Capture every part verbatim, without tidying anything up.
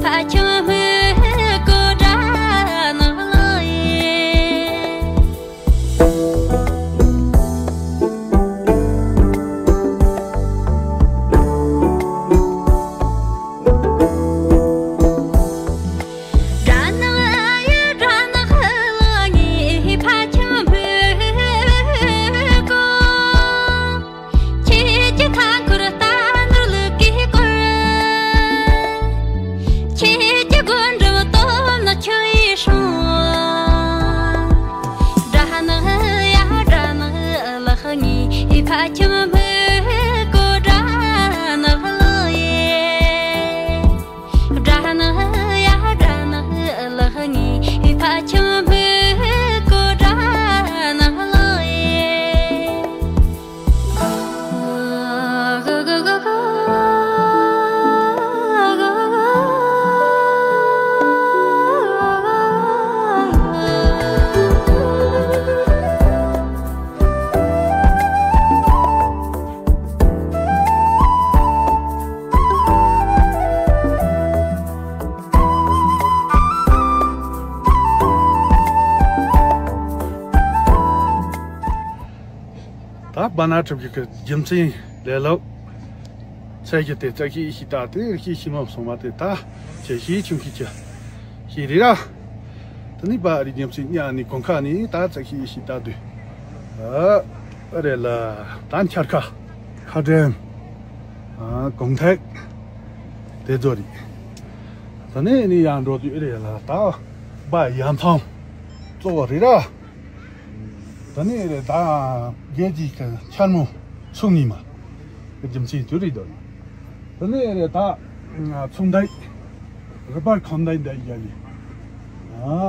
ཕ་ཁྱིམ་སྨུག་པོ་སྦྲ་ནག་ལོ་ཡིན། སྦྲ་ནག་ཡ་སྦྲ་ནག་ལོ་ངའི་ཕ་ཁྱིམ་སྨུག་པོ། ཁྱེད་ཀྱི་མཐའ་འཁོར་རྟ་ནོར་ལུག་གིས་བསྐོར། ཁྱེད་ཀྱི་སྒོ་འགྲམ་སྟོབས་ནག་ཁྱོད་ཡིས་སྲུང་། སྦྲ་ནག་ཡ་སྦྲ་ནག་ལགས་ངའི་ཕ་ཁྱིམ་སྨུག་པོ་སྦྲ་ནག་ལོ་ཡིན། སྦྲ་ནག་ཡ་སྦྲ་ནག་ལགས་ངའི་ཕ་ཁྱིམ་སྨུག་པོ་སྦྲ་ནག་ལོ་ཡིན། ད་བ་ན་གྲུབ་ཀྱི་རྒྱུ་མཚན་ལས་ལོ། ཚད་ཀྱི་དེ་ཙག་ཤི་ཤི་ད་དེ་ཤི་ཤི་མ་སོང་བ་དེ་ད་ཁྱེད་ཤི་ཆུང་ཤི་ཆ་ཤི་རི་ར། ད་ནི་བ་རི་རྒྱུ་མཚན་ཉ་ནི་གོང་ཁ་ནི་ད་ཙག་ཤི་ཤི་ད་དུ་ཨ་རེ་ལ་ད་འཆར་ཁ་ཁ་འདྲེན་ཨ་གོང་ཐེག་དེ་ཚོ་རེད། ད་ནི་ནི་ཡང་འགྲོ་དུས་རེ་ལ་ད་བ་ཡམ་ཐང་གཙོ་བོ་རེད་ར། ད་ནི་རེ་ད་རྒྱལ་གྱི་འཆར་མོ་ཚུགས་ནི་མ་རྒྱུ་མཚན་དུ་རེད་དོ། ད་ནི་རེ་ད་ཚུགས་འདའི་རི་པར་ཁོམ་འདའི་འདའི་རྒྱལ་ལི།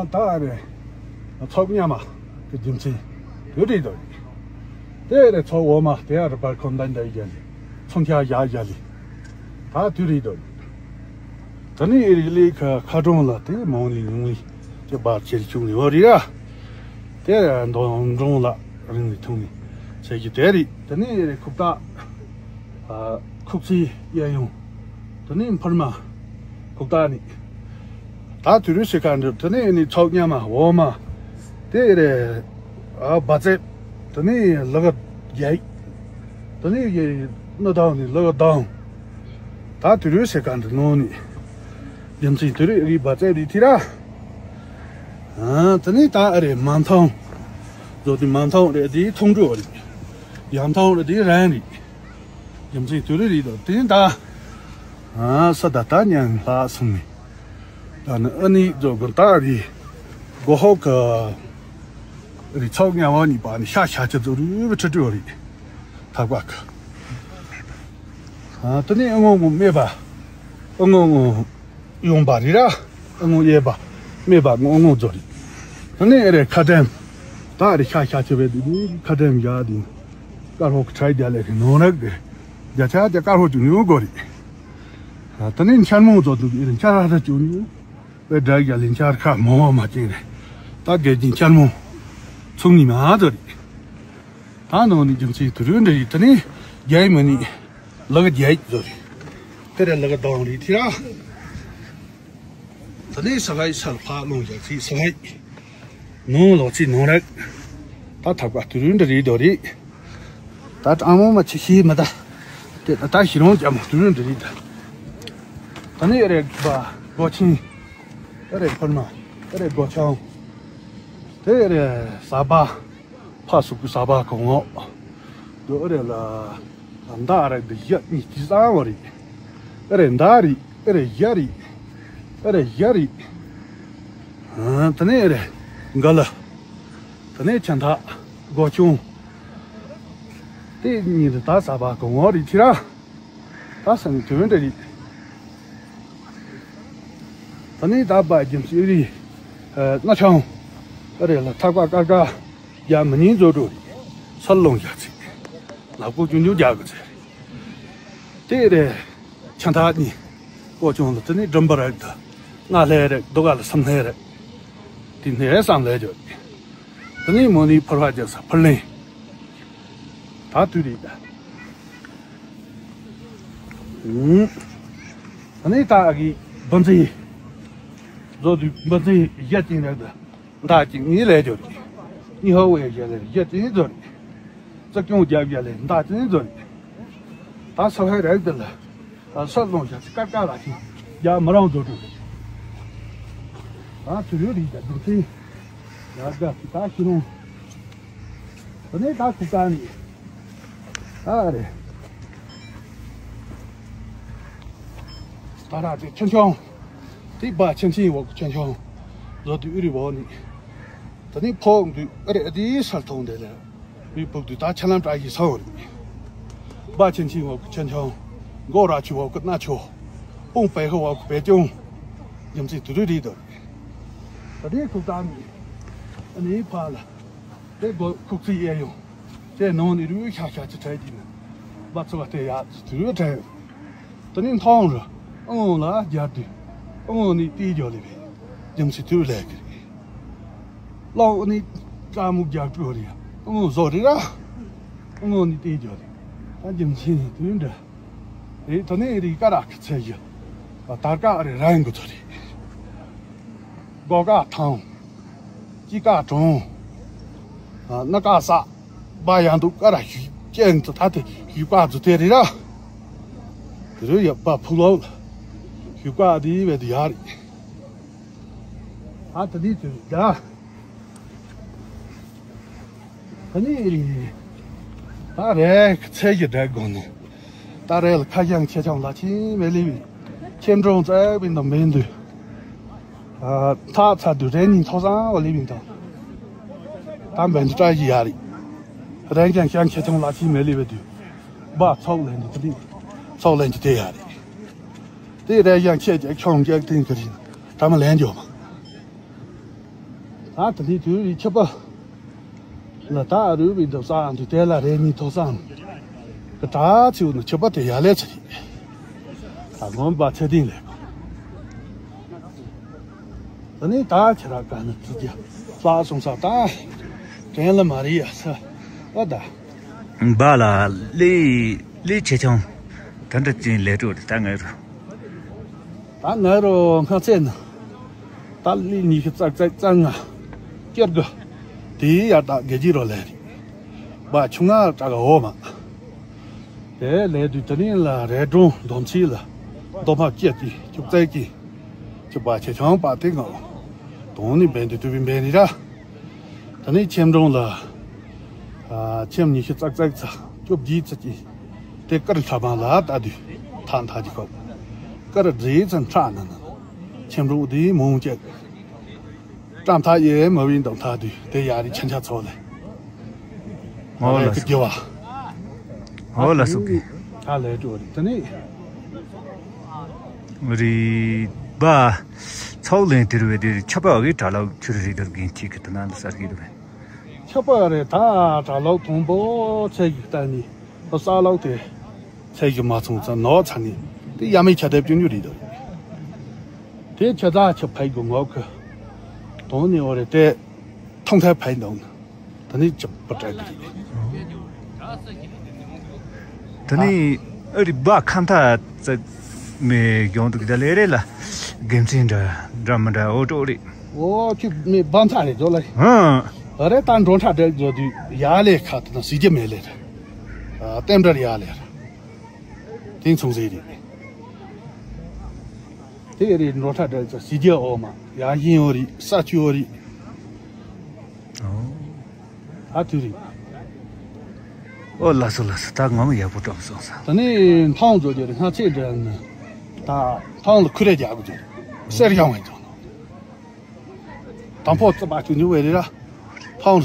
ད་རེ་ཚོགས་ཉ་མ་གི་རྒྱུ་མཚན་དུ་རེད་དོ། དེ་རེ་ཚོགས་འོ་མ་དེ་ཡ་རི་པར་ཁོམ་འདའི་འདའི་རྒྱལ་ལི། ཚོང་ཁྱ་ཡ་རྒྱལ་ལི། ད་དུ་རེད་དོ། ད་ནི་ཨེ་རི་ལི་ཁ་ཁ་གྲོང་ལ་དེ་མང་ལི་ཉུང་ལི་ཅེ་བར་ཆེར་བྱུང་ལི་བ་རི་ར། དེ་མདོ་གྲོང་ལ་རིང་ལི་ཐུང་ལི་ཚད་ཀྱི་དེ་རི་ད་ནི་ཨེ་རི་ཁུག་རྟ་ཨ་ཁུག་ཚི་གཡས་གཡོན་ད་ནི་འཕུར་མ་ཁུག་རྟ་ནི་ད་དུ་རུ་སི་ཁ་འདྲ་ད་ནི་ཨེ་ནི་ཚོགས་ཉ་མ་འོ་མ་དེ་ཨེ་རི་ཨ་བ་ཙེ་ད་ནི་ལ་ག་རྒྱ་ཡིག་ད་ནི་ཡེ་ནི་དང་ནི་ལ་ག་དང་། ད་དུ་རུ་སེ་ག་འདི་ནོ་ནི། རྒྱུ་མཚན་དུ་རུ་རི་བ་ཙེ་རི་ཐི་ར། ཨ་ད་ནི་ད་ཨ་རེ་མན་ཐང་། ཛོ་དི་མན་ཐང་རེ་དི་ཐོང་ཀྲོ་རི། ཡམ་ཐང་རེ་དི་རན་རི། རྒྱུ་མཚན་དུ་རུ་རི་དོ་དེ་ད། ཨ་ས་ད་ད་ཉན་ལྷ་སུང་ནི། ད་ནི་ཨ་ནི་ཛོ་གུ་ད་རི། གོ་ཧོ་ཀ་རི་ཚོགས་ཉ་བ་ནི་པ་ནི་ཤ་ཤ་ཆ་ཛོ་རུ་བི་ཁྲི་ཏྲོ་རི། ཐག་པ་ཁ། ཨ་དེ་ནས་ཨ་ངོ་ངོ་སྨད་པ། ཨ་ངོ་ངོ་གཡོན་པ་རེད་ར། ཨ་ངོ་གཡས་པ། སྨད་པ་ཨ་ངོ་ཨ་ངོ་ཛོ་རེད། དེ་ནས་ཨེ་རེ་ཁ་ཏན། ད་རེ་ཤ་ཤ་ཆེ་བའི་དེ་ནི་ཁ་ཏན་བཞག་དེ། དཀར་ཧོ་ཁྲའི་རྒྱ་ལས་རེ་ནོ་རག་གི། རྒྱ་ཆ་རྒྱ་དཀར་ཧོ་ཅུ་ཉུང་གོ་རེད། ཨ་དེ་ནས་འཆར་མོ་ཛོ་དུ་ཨེ་རེ་འཆར་ཧ་ཧ་ཅུ་ཉུང་། བའི་དགྲ་རྒྱ་ལིན་ཆར་ཁ་མོ་བ་མ་ཅན་རེད། ད་རྒྱལ་གྱི་འཆར་མོ། ཚུགས་ནི་མ་ཚོ་རེད། ད་ནང་ནི་རྒྱུ་མཚན་དུ་རུ་འདྲ་ཡི་དེ་ནི་རྒྱལ་མི་ནི་ལག་རྒྱལ་ཚོ་རེད། དེ་རེད་ལག་གདང་རེད་དེ་ར། དེ་ནི་ས་ཧའི་སར་ཕ་ལོང་རྒྱག་ཚིག་ས་ཧའི་ནོ་ལོ་ཚིག་ནོ་རེད། ད་ཐག་པ་དུ་རུ་འདྲ་རེད་དོ་རེད། ད་གྲང་མོ་མ་ཆི་ཤི་མ་ད། དེ་ད་ད་ཤི་རོང་རྒྱ་མོ་དུ་རུ་འདྲ་རེད་ད། ད་ནི་རེད་པ་གོ་ཆིན། ཨ་རེ་ཕར་མ། ཨ་རེ་སྒོ་ཆང་། དེ་ཨ་རེ་ཟ་བ། ཕ་སུ་ཀུ་ཟ་བ་གོང་འོག་དུ་ཨ་རེ་ལ། མདའ་ཨ་རེ་འདི་བཞི་གཉིས་ཀྱི་གཙང་བ་རེད། ཨ་རེ་མདའ་རེད། ཨ་རེ་བཞི་རེད། ཨ་རེ་བཞི་རེད། ཨ་དེ་ནས་ཨ་རེ་འགའ་ལ། དེ་ནས་ཆ་འཐག་སྒོ་ཆུང་། དེ་གཉིས་རེ་ད་ཟ་བ་གོང་འོག་རེད་ཁྱི་ར། ད་ས་ནི་དོན་འདྲ་རེད། ད་ནི་ད་པ་རྒྱུ་མཚན་རི། ཨ་སྣ་ཆང་། ཨ་རེ་ལ་ཐག་པ་དཀར་དཀར། ཡ་མི་ཉིན་བཟོ་འགྲོ་རེད། སར་ལོང་རྒྱག་ཚིག་ལག་པོ་ཆུང་ཆུང་རྒྱག་གི་ཚེ་རེད། དེ་རེད། ཆ་འཐག་གཉིས། ཀོ་ཆུང་ལ་དེ་ནི་སྒྲོམ་པ་རེད་ད། ལྔ་ལྷས་རེད་རྡོ་ག་ལ་སུམ་ལྷས་རེད། དེ་ནས་བསམ་ལས་འཇོག་རེད། དེ་ནི་མོ་ནི་ཕུར་བ་རྒྱག་ས་ཕུར་ལེན། ད་དུས་རེད་ད། ཨུམ། ད་ནི་ད་གི་བུམ་ཚི། བཟོ་དུས་འབུ་ཚན་བཞི་ཅན་རེད་དེ། མདའ་གཅིག་གཉིས་ལས་རྒྱུ་རེད། གཉིས་ཧོ་བའི་བཞི་ལས་བཞི་ཅན་བཟོ་རེད། རྩི་ཀྱང་རྒྱབ་བཞི་ལས་མདའ་ཅན་བཟོ་རེད། ད་ས་ཧའི་རེད་དེ་ལ། ས་ལོང་བཞག་ཀར་ཀ་ལ་ཅིག་རྒྱ་མི་རང་བཟོ་དུས། ད་དུས་རེད་དེ་འབུ་ཚན་ཡར་དགའ་ཅིག་ད་ཤི་རུང་། དེ་ནས་ད་ཁུག་ཀ་ནི། ཨ་རེ། ད་ར་དེ་ཆུང་ཆུང་། དེ་བ་ཆུང་ཆུང་འོག་ཆུང་ཆུང་། ལོ་དུ་ཨུ་རི་བོ་ནི། དེ་ནས་ཕོག་འདུག་ཨ་རེ་ཨ་དེ་སར་ཐོང་དེ་ལ། མི་ཕུག་དུ་ད་ཆ་ལམ་བྲག་གི་ས་འོ་རེད། བ་ཆུང་ཆུང་འོག་ཆུང་ཆུང་། མགོ་ར་ཆུ་འོག་གི་སྣ་ཆུ། དཔུང་པའི་ཧུ་འོག་གི་བེ་ཅུང་། རྒྱུ་མཚན་དུ་རུ་རེད་དོ། ད་དེ་ཁུག་ཀ་ནི། ཨ་ནི་ཕ་ལ། དེ་སྒོ་ཁུག་རྩིས་གཡས་གཡོན། དེ་ནང་ནས་རུས་ཤ་ཤ་ཅིག་བྲལ་གྱི་ནི། བ་ཚོ་བ་དེ་ཡག་ཅིག་དུས་བྲལ། དེ་ནས་མཐོང་རུ། ཨང་ལ་རྒྱབ་དུས། ཨང་ནས་ཏི་རྒྱོ་ལེ་བས། རྒྱུ་མཚན་དུས་ལས་ཀྱི་རེད། ལོག་ནས་ཀ་མུག་རྒྱབ་སྤྲོ་རེད། ཨང་བཟོ་རེད་ར། ཨང་ནས་ཏི་རྒྱོ་རེད། ད་རྒྱུ་མཚན་དུས་འདྲ། རེད་དེ་ནས་རིག་ཀ་རག་གི་ཚད་གཞི། དར་ཀ་རེ་རང་གི་ཚོ་རེད། སྒོ་ཀ་ཐང་། དཀྱིལ་ཀ་གྲོང་། ཨ་སྣ་ཀ་ས། བ་ཡང་འདུག་ཀ་ར་ཞུ་ཅན་དུ་ད་དེ་ཞུ་ཀ་ཚོ་དེ་རེད་ར། དེ་རུ་ཡ་བ་ཕུག་ལོག་ཞུ་ཀ་དེ་བས་དེ་ཡ་རེད། ཨ་ད་དེ་དེ་རེད་ད། ད་ནི་རེད། ད་རེད་ཚད་ཀྱི་འདྲ་དགོས་ནི། ད་རེད་ལ་ཁ་བྱང་ཆེ་ཆུང་ལ་ཆེན་མེད་ལེ་བི། ཁྱེམ་གྲོང་ཙག་པིན་དང་མིན་འདུག་ཨ་ཐག་ཚ་དུས་རེ་གཉིས་ཐོག་སང་བ་ལེ་བིན་དང་། ད་འབན་དུ་བཀྲ་ཞིག་ཡ་རེད། རེད་ཀྱང་བྱང་ཆེ་ཆུང་ལ་ཆེན་མེད་ལེ་བི་དུས། བ་ཚོགས་ལེན་དུ་དེ་ཚོགས་ལེན་དུ་དེ་ཡ་རེད། དེ་རེད་ཀྱང་ཆེ་ཀྱང་ཆུང་ཀྱང་དེང་གི་རིང་ད་མ་ལེན་འཇོག་མ། ད་དེ་ནི་དུས་རེ་ཆུ་པ། ལ་དྭགས་རུས་པའི་འདབ་ས་འདི་དེ་ལ་རེ་གཉིས་ཐོག་སང་། གི་གྲྭ་ཚིག་ནི་ཆུ་པ་དེ་ཡ་ལས་ཚེ་རེད། ད་ངོམ་པ་ཚེ་ཏིང་ལས་གོ། ད་ནི་ད་ཁྱེད་ར་ག་ནི་ཚུ་རྒྱ་ལྷག་སོང་ས་ད། དྲན་ལ་མ་རེད་ཡ་ས་ཨོ་ད། འབའ་ལ་ལས་ལས་ཆེ་ཆུང་། ད་འདྲ་ཅན་ལས་འགྲོ་རེད་ད་ངའི་རུ། ད་ང་རོ་སྔ་ཚེ་ན། ད་ལི་ཉི་ཤུ་རྩ་རྩ་རྩ་ལྔ། སྐྱེར་དགུ། དེའི་ཡར་ད་དགེ་རྒྱས་རོ་ལས་རེད། བ་ཆུང་ང་དྲག་ག་འོ་མ། དེ་ལས་དུས་དེ་ནི་ལ་རེ་སྒྲུང་སྡོམ་ཚིག་ལ། མདོ་མ་སྐྱེ་དེ་ཁྱུག་ཙེ་ཀྱི། ཁྱུག་པ་ཆེ་ཆུང་པ་དེ་ངའོ། དོང་ནི་འབེན་དུ་དུ་བི་འབེན་རི་ར། ད་ནི་ཁྱེམ་གྲོང་ལ། ཨ་ཁྱེམ་ཉི་ཤུ་རྩ་རྩ་ཚ་བཅོ་བརྒྱད་ཚ་ཅི། དེ་ཀར་ལྷ་མ་ལ་ལྟ་དུས་ཐག་མཐའ་གྱི་ཁོག་ཀར་རྫས་ཚ་ཁྲག་ན་ན། ཁྱེམ་གྲོང་དེའི་མོང་བཅད། བཀྲམ་ཐག་ཡེ་མ་བིན་དང་ཐག་དུས་དེ་ཡ་རི་ཆན་ཆ་ཚོགས་ལས། ཨོ་ལ་ལས་སུ་ཀྱི་བ། ཨོ་ལ་སུ་ཀི། ཐག་ལས་འགྲོ་རི་ད་ནི། རི་བ། ཚོགས་ལེན་དེ་རུ་བས་དེ་ཆ་པ་བའི་གྲྭ་ལག་ཆུ་རི་རི་དར་རྒན་ཁྱེད་ཀྱི་དུ་ན་འདི་སར་གི་རུ་བས། ཆོས་པ་རེད་ད་གྲྭ་ལོག་དང་པོ་ཚེ་གི་གཏན་ནི་ས་ལོག་དེ་ཚེ་གི་མ་ཚོང་ཚ་ནོ་ཚ་ནི་དེ་ཡ་མེད་ཆ་དེབ་ཅུང་ཉུ་རེད་དོ། དེ་ཆ་ད་ཆ་ཕའི་གི་ངོ་གི་དོང་ནི་འོ་རེད་དེ་ཐོང་ཐའི་ཕའི་འདོང་ད་ནི་ཅི་པ་དྲག་གི་རེད། ད་ནི་ཨ་རི་བ་ཁམ་ཐ་ཙ་མེ་གྱོང་དུ་གི་ད་ལེ་རེད་ལ་དགེ་མཚན་འདྲ་འདྲ་མི་འདྲ་འོ་ཀྲོ་རེད། ཨོ་ཁྱོད་མི་བམ་ཚ་རེད་ཇོ་ལ་རེད། ཧང་། རེད་ད་འགྲོ་ཁྲ་འདྲ་ཇོ་དུས་ཡ་ལས་ཁ་དུ་ན་སི་རྒྱ་མེ་ལེ་རེད། ཨ་ལྟེམ་འདྲ་ཡ་ལེ་རེད། དེང་ཚོང་ཟེ་རེད། དེ་རེད་འགྲོ་ཁྲ་འདྲ་ཇོ་སི་རྒྱ་ཨོ་མ་ཡ་ཡིན་ཨོ་རེད་ས་ཆུ་ཨོ་རེད། ཨོ། ཨ་དུ་རེད། ཨོ་ལ་སོ་ལ་སོ་ད་ངང་ཡག་པོ་བཀྲམ་སོང་ས། ད་ནི་མཐོང་ཇོ་ཇོ་རེད་སྔ་ཚེ་འདྲ་ནི། ད་མཐོང་ལ་ཁུ་རེ་རྒྱག་གི་ཇོ་རེད་གསེར་ཡང་བས་ཇོ་ནོ། དང་པོ་རྩི་པ་ཆུ་ཉུ་བས་རེད་ར། ཕའོན་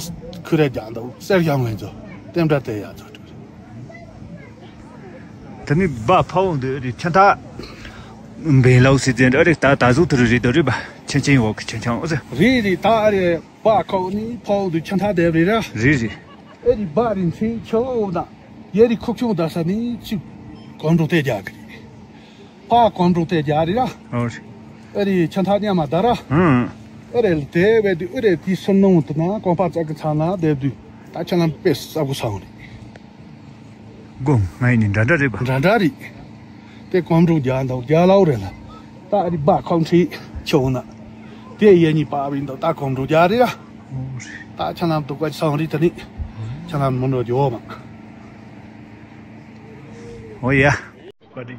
ཁུ་རེ་རྒྱག་འདུག་གསེར་ཞང་ལྷན་ཚོ་ལྟེམ་སྒྲ་དེ་ཡག་ཚོ་དྲུག་རེད། དེ་ནི་སྦ་ཕའོན་འདི་རེད་ཆེན་ཐག་འབེན་ལའོ་སི་ཙན་ར་རེད་ད་ད་གཟུགས་དུ་རུ་རེད་དོ་རེད་པ་ཆེན་ཆེན་འོག་གི་ཆེན་ཆང་འོ་ཟེར། རེད་རེད་ད་རེད་སྦ་ཁོག་ནི་ཕའོན་འདི་ཆེན་ཐག་དེབ་རེད་ར། རེད་རེད། ཨེ་རེད་སྦ་རིན་ཆེན་ཆོ་འོ་ན་ཡེ་རེད་ཁུག་ཆུང་ད་ས་ནི་ཚིག་གོམ་འགྲོ་དེ་རྒྱག་གི་རེད། ཕ་གོམ་འགྲོ་དེ་རྒྱ་རི་ར། ཨོ་རེད། ཨེ་རི་ཆ་མཐའ་མཉམ་མ་ད་ར། ཧུང་། ཨེ་རེ་དེ་བས་དུ་ཨེ་རེ་དེ་སུ་ནང་དུ་ན་གོམ་པ་ཙག་གི་ཚང་ན་བསྡེབས་དུས་ད་ཆ་ལམ་དཔེ་ས་གོ་སང་རེད། དགོང་ང་ཡི་ནི་འདྲ་འདྲ་རེད་པ། འདྲ་འདྲ་རེད། དེ་གོམ་འགྲོ་རྒྱ་འདུག་རྒྱ་ལའོ་རེད་ལ། ད་ཨེ་རི་སྦ་ཁོམ་ཁྲིད་ཆོག་ན། དེ་ཡེ་གཉིས་པ་བིན་དང་ད་གོམ་འགྲོ་རྒྱ་རེ་ར། ད་ཆ་ནམ་དུ་ཀ་ཅི་སང་རི་ད་ནི་ཆ་ནམ་མི་འགྲོ་རྒྱོ་མ། ཨོ་ཡ།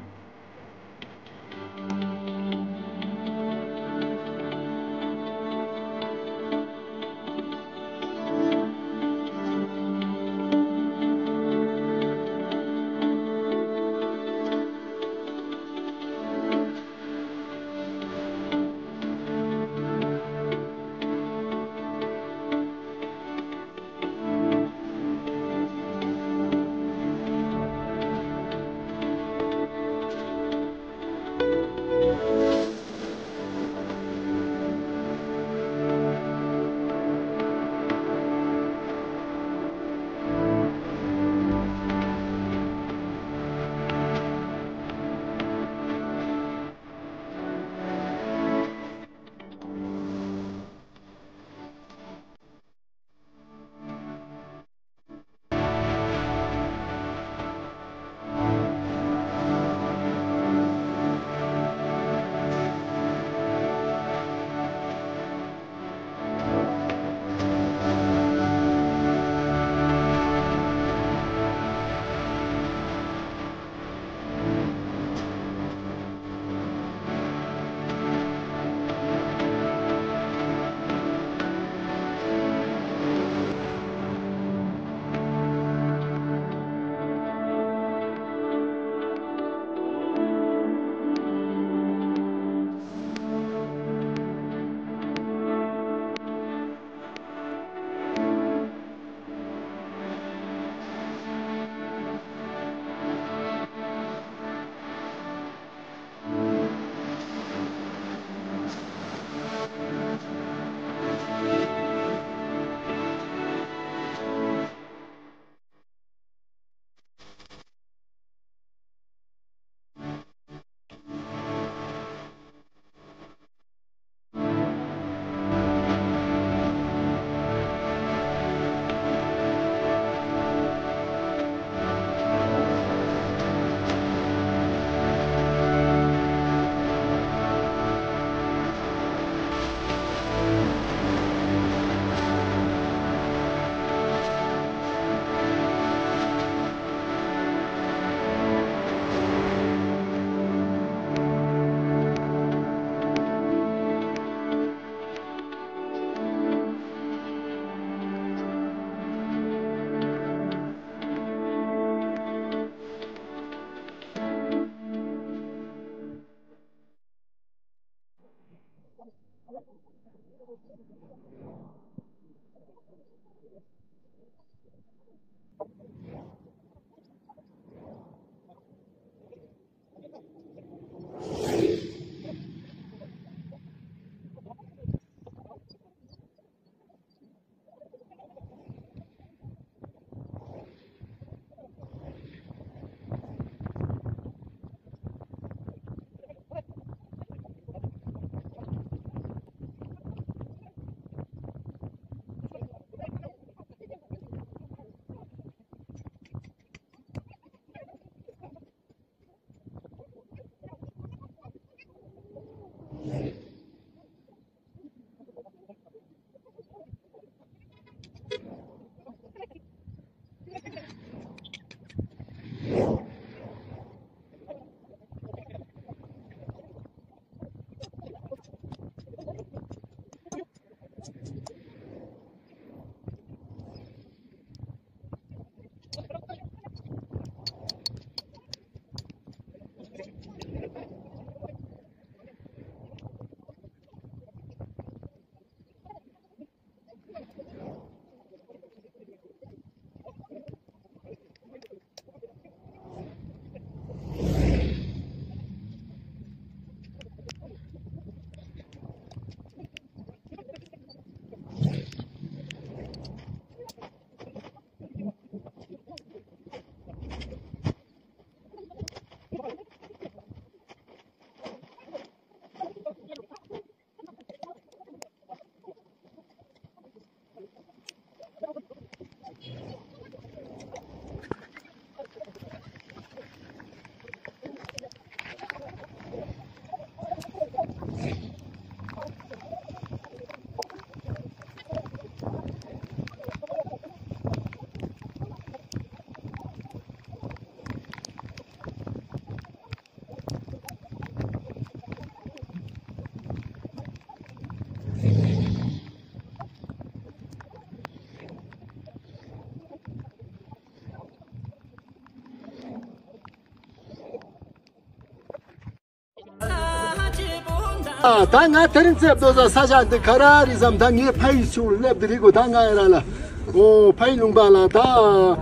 ཨ། ད་ང་དེ་རིང་བཙལ་དོ་ས་ས་ཆ་འདི་ག་རེ་རེད་བསམ། ད་ངས་ཕ་ཡུལ་ཕྱོགས་ལ་སླེབས་དེ་རེད་གོ། ད་ང་ཡ་ར་ལ། ཨོ། ཕ་ཡུལ་ལུང་པ་ལ་ད། ཨོ།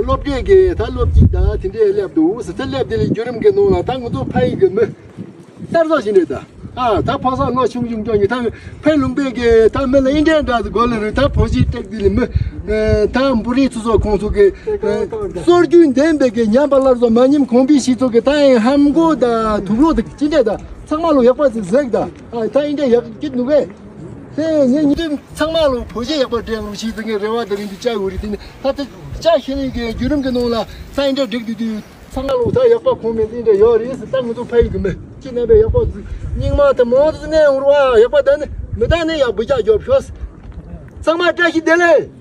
སློབ་གྲྭའི་གི་ད་སློབ་སྤྱི་ད་དེ་འདྲས་སླེབས་འདུག་ཟེར། དེ་སླེབས་དེ་ལས་བརྒྱུད་རིམ་གི་ནང་ལ་ད་ང་ཚོ་ཕ་ཡུལ་གི་མི་གསར་བཟོ་ཞིག་རེད་ད། ཨ། ད་ཕོ་གསར་ལོ་ཆུང་ཆུང་ཅོག་གཉིས་ད་ཕ་ཡུལ་ལུང་པའི་གི་ད་མི་ལ་ཨིན་འདྲས་འདྲ་ཟེར་གོ་ལེ་རེད། ད་བོད་གཞིས་སྤྲེལ་དེ་ལས་མི། ཨ། ད་འབུ་རི་ཚོ་ཚོ་ཁོང་ཚོ་གི། ཨ། སྲོལ་རྒྱུན་ལྡན་པའི་གི་ཉམས་པ་སླར་གསོ་མ་ཉམས་གོང་འཕེལ་བྱེད་ཚོ་གི་ད་ཡང་ཧམ་གོ་ད་དུག་ལོག་ད་ཅི་འདྲས་ད་ཚང་མ་ལོ་ཡག་པ་ཟིག་ཟེག་ད། ཨ། ད་ཨིན་འདྲས་ཡག་གི་འདུག་གས། དེ་ངས་ཉིན་དུ་ཚང་མ་ལོ་བོད་གཞས་ཡག་པ་འགྲན་རོགས་བྱེད་ཟེར། ངས་རེ་བ་དེ་རིང་འདི་བཅའ་ཡོད་རེད། དེ་ནི་ད་ལྟ་བཅའ་ཤེས་ནི་གི་བརྒྱུད་རིམ་གི་ནང་ལ་ད་ཨིན་འདྲས་འགྲིག་དུས་དུས་ཚང་མ་ལོ་ད་ཡག་པ་ཁོང་མེད་ཨིན་འདྲས་ཡོད་རེད་ཟེར། ད་ང་ཚོ་ཕ་ཡུལ་གི་མི་ཅི་རྣམ་པས་ཡག་པ་ཟིག་རྙིང་མ་དེ་མང་དུ་གནས་འོང་རོགས། ཨ། ཡག་པ་ད་ནི་མི་ད་ནི་ཡག་བུ་རྒྱག་རྒྱོབ་ཤོག། ཚང་མ་བཀྲ་ཤིས་བདེ་ལེགས།